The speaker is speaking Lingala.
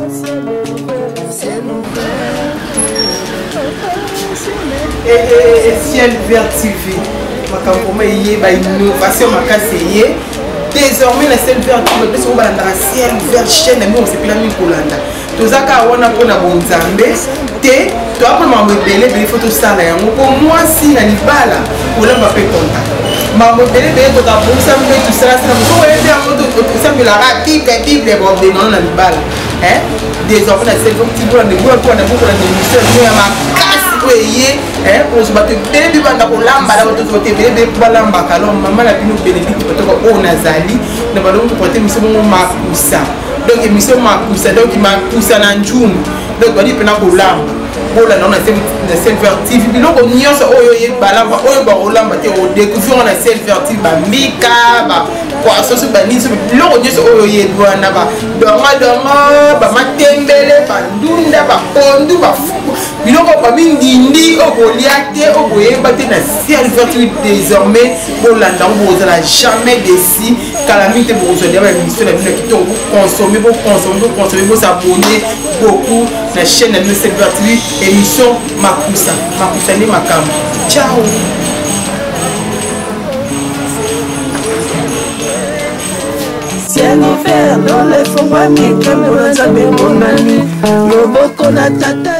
Ciel Vert TV makambo ma eye ba innovation makasi eye désormais na ciel vert TV biso balandaka ciel vert chaîne na bino osepela mingi kolanda toza kaka wana mpo na bonzambe te toya mpona makambo ebele ebele fo tosala yango mpo mwasi na libala kolamba mpe konta makambo ebele ebele tokabongisa mpe tosalasala mosu oyebi yango tosambelaka bible bible babengano na libala désormais na selvo tibola ndebola mpo na bokola na émission bino ya makasi oyo eye kozwa bato ebele bibanda kolamba na bato bato ebele ebele mpo balambaka alors mama na bino benedicte batoka oyo nazali na balongi koporte émission bongo makusa donc émission makusa donc makusa na njungu donc bali mpena kolamba bolanda na silver tv biloko nyonso oyo ye balamba oyo bakolamba te odecouvrir ngo na silver tv bambika bapoisson so banini so biloko nyonso oyo oyebi wana badongodongo bamatembele bandunda bapondu bafuku biloko bamindindi oyo bolia te oyo boyeba te na silver tv désormais bolanda yango bokozala jamais desi kala mingi te bokozwa deya baémission na bino ya kitoko boconsome boconsome boconsome bosabonne beaucoup na chaîne na bino silver tv émission makusa makusa nde makambo ciao. Ciel ouvert, lola efongwami, nkembo na Nzambe emonani, loboko na Tata.